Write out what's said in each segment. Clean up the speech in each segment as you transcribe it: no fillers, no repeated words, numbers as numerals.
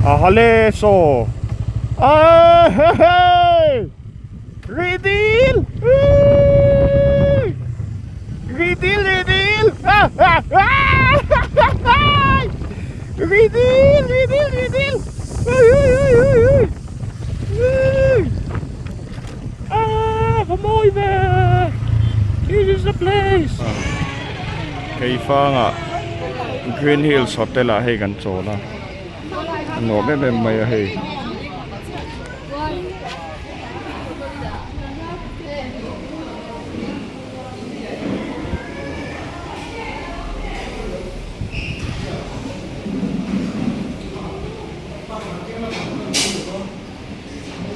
A hale saw a hehei Rih dil Rih dil rih dil Rih dil rih dil rih dil Ah va mawi ve This is the place Keifangah Green Hills Hotel ah hei kan chawl a a nuam em em mai a hei.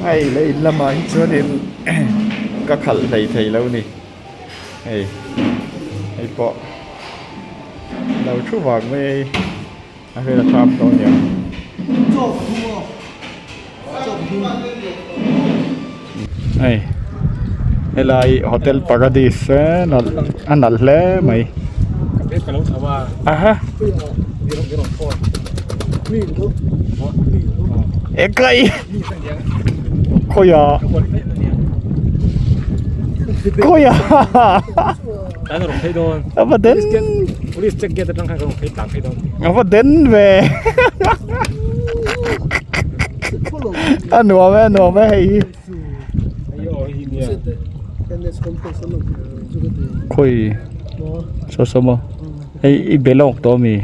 Hei lei in lamah hi chuanin ka khalh hlei thei lo ni hei hei pawh lo thu vang mai a. A hmel a tha tawh ania. Hei helai hotel paradise a nalh a nalh hle mai. Aha. Ekai. Khawiah. Khawiah. A va den. Police check gate atang khan ka rawn phei tlang phei dawn. A va den ve. A nuam e a nuam e hei hi. Khawi saw saw maw hei i be lawk tawh ami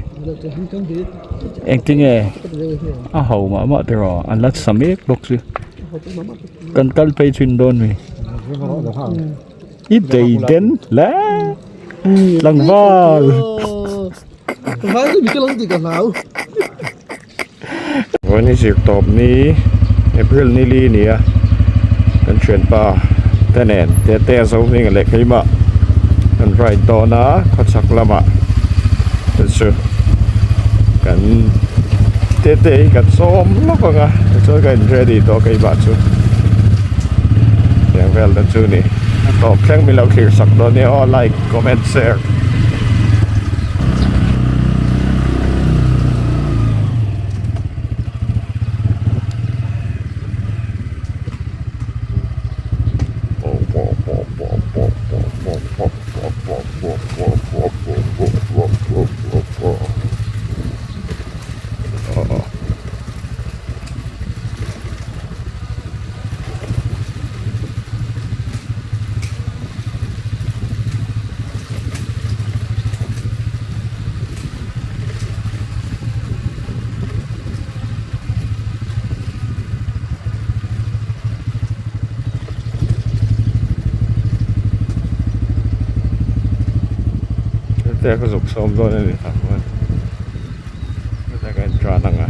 engtinge a ho mah mah tiraw an la sa mek bawk chu kan kal phei chhin dawn mi. I dei den hle tlangval. Vawiin hi zir tawp ni April ni li a ni a kan thianpa te nen te te a zo hming leh keimah kan ride dawn a khawchhak lamah te chu kan te te hi kan sawm lawk ang a tichuan ka in ready tawh keimah chu tiang vel te chu ni a tawp thleng min lo thlir sak dawn nia aw like comment share. Hetiang ka zuk sawm dawn a ni tak chuan hetiang ka intran ang a.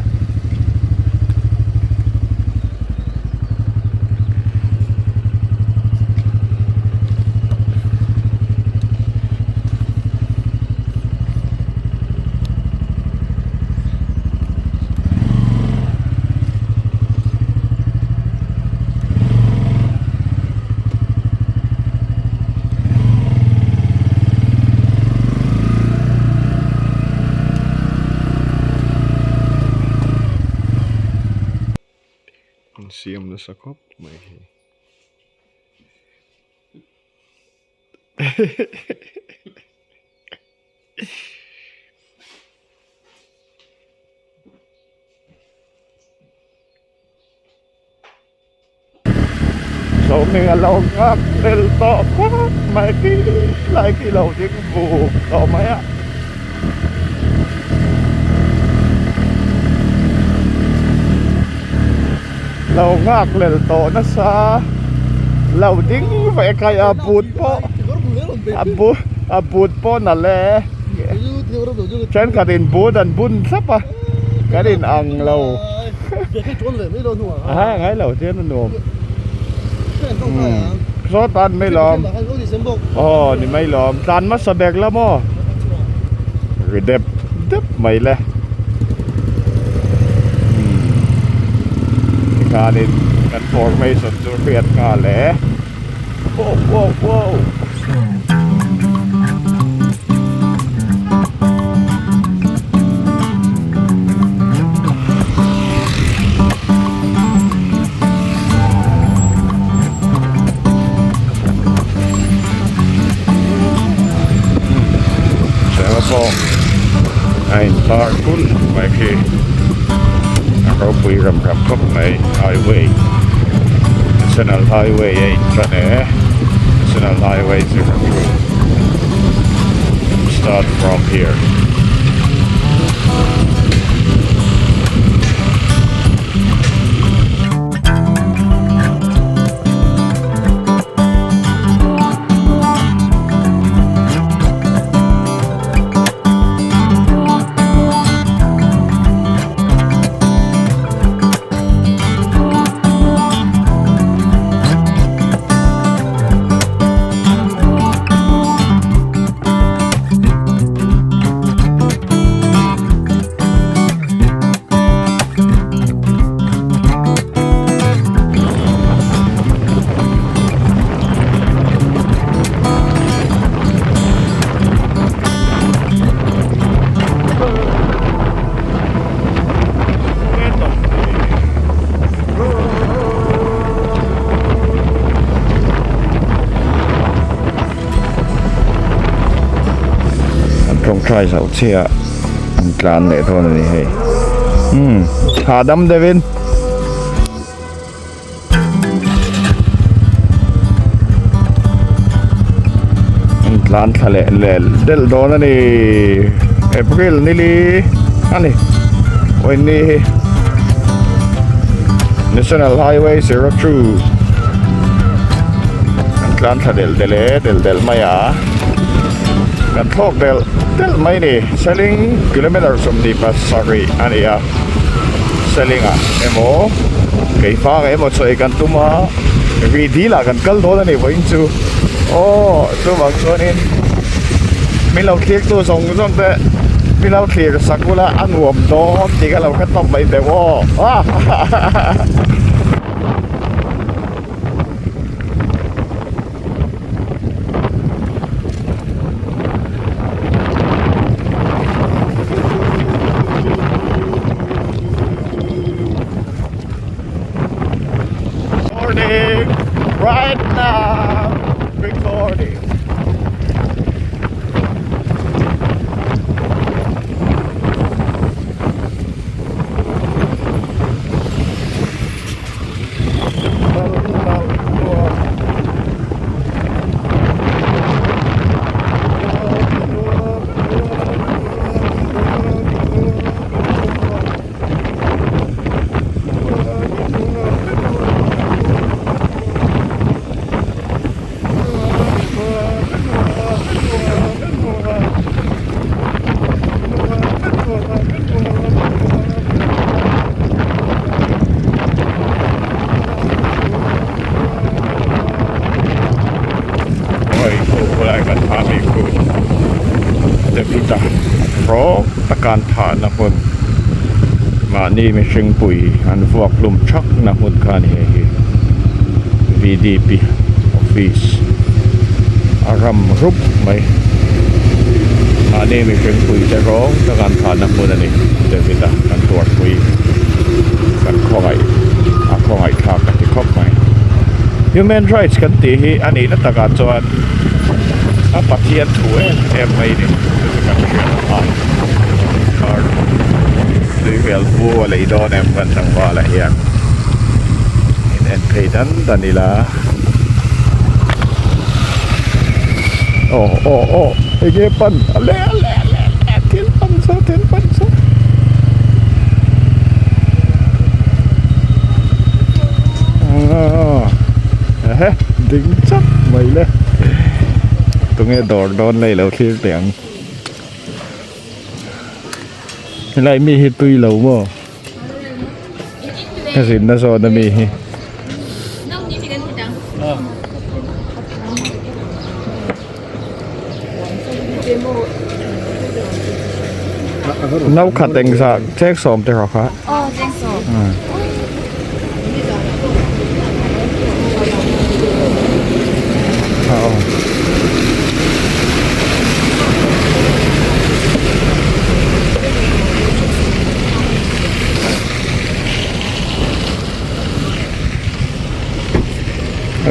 Siam nasa khawp mai hi. Sawming a lo nghak tel tawh khawp mai khi lai khi lo ding vuk tawh mai a. Lo nghak lel tawh nasa lo ding ve kai a but pawh a but a but pawh nalh e thenkhat in but an bun thlap a kan in ang lo a ngai lo chian a nuam saw tan mai lawm aw ni mai lawm tlan hmasa bek la maw ri dep dep mai le. Tikhanin kan formation chu hriat nghal e wow wow wow. Highway a ropui ram ram khawp mai highway national highway a inṭan e national highway 02 start from here. An tawngtai zoh chiah an tlan leh dawn a ni hei umm hahdam deuhin. An tlan thla leh leh delh dawn a ni April nili a ni vawiin hi National Highway 02 an tlan thla delh delh e delh delh mai a kan thlawk delh delh mai a ni Seling kilometer 27 a ni a. Selingah emaw keifang emaw chawi kan tum a ri dil ah kan kal dawn a ni vawiin chu aw chuvang chuanin min lo thlir tu zawng zawng te min lo thlir sak ula a nuam dawn tih ka lo hre tawp mai teh aw hahaha. Recording right now recording Mahni mihring pui an vuak hlum thak na hmun kha a ni hei hi VDP office a ram rup mai mahni mihring pui te rawng taka an thahna hmun a ni David-a kan tuarpui kan khawngaih a khawngaih thlak ka ti khawp mai human rights kan tih hi a nihna takah chuan a Pathian thu em em mai a ni chu chu kan hriat a car tui vel pu a lei dawn em kan tlangval ah hian in en phei dan dan ila. Aw aw aw enge pan a le a le a le a le thil pan saw thil pan saw ehe ding chap mai le tunge dawr dawn lei lo thlir teh ang helai mi hi tui lo maw. Ka zinna zawn ami hi. No khat eng zah chek sawm te rawh kha.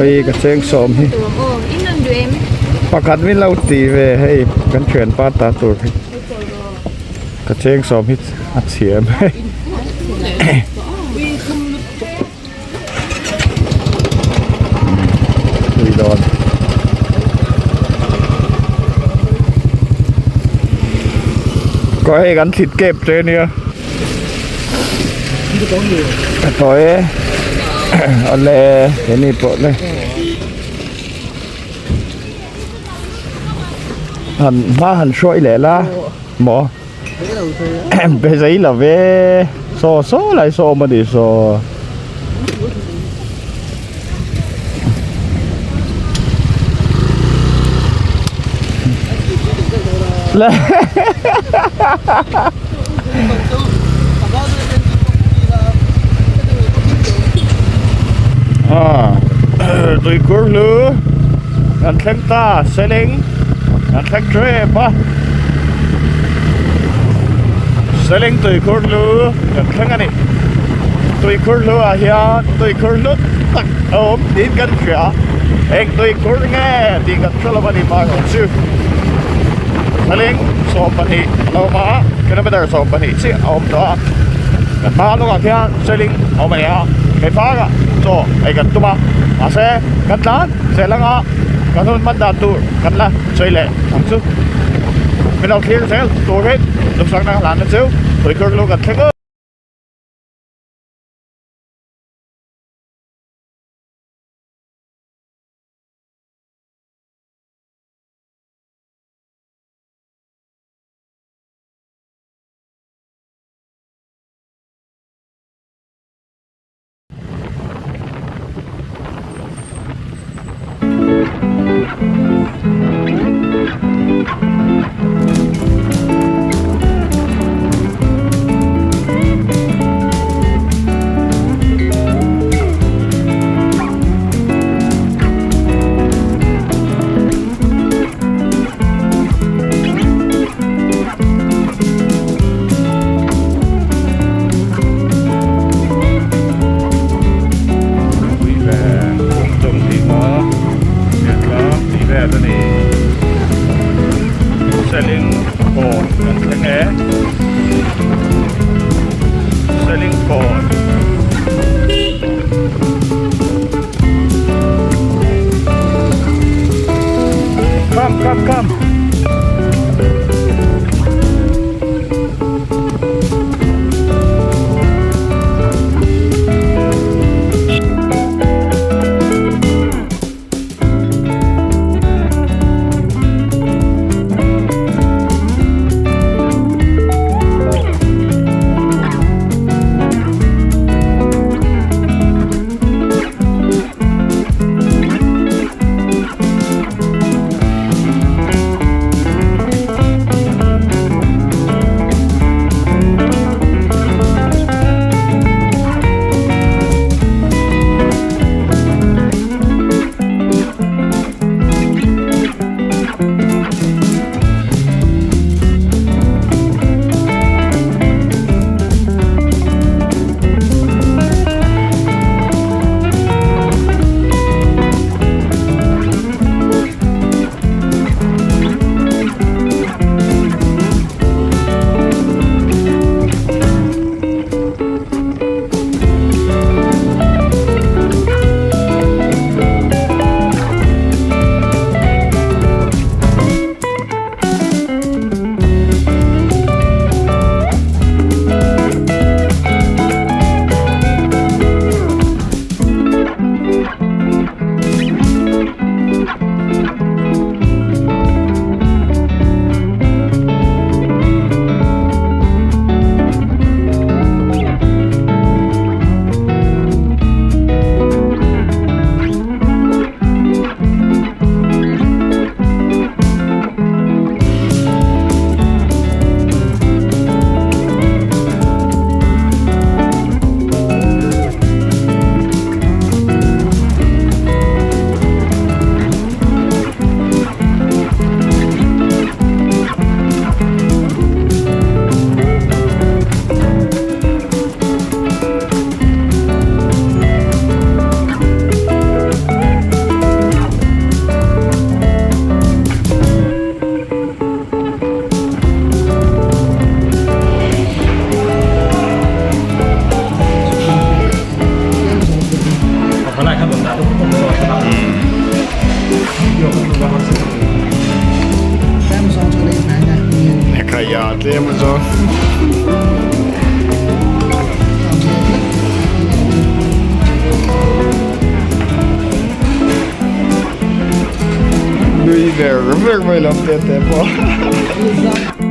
Hei ka cheng sawm hi pakhat min lo ti ve hei kan thianpa ta tur hi ka cheng sawm hi. A chhia mai. Tui dawn. Có hei kan thlit kep che nia. Tawi e. Awle keini pawh le. Han hma han hruai leh la maw. Be zei lo ve saw saw lai saw awm a ni saw. Le Ah tuikhur hlu kan thleng ta seleng kan thleng tep a seleng tuikhur hlu kan thleng a ni tuikhur hlu ah hian tuikhur hlu tak a awm tiin kan hria eng tuikhur nge tih kan hre lo a ni mahrawh chu seleng 12 a lo awm a kilometer 12 chiah a awm tawh a kan hma lawkah khian seleng a awm a ni a keipangah chaw ei kan tum a mahse kan tlan zel anga kan hun hman dan tur kan la sawi leh ang chu min lo thlir zel turin duhsakna ka hlan na chu tuikhur lu kan thleng aw. Khaia tlem zawng. Nui ver ver mai lam te te pawh.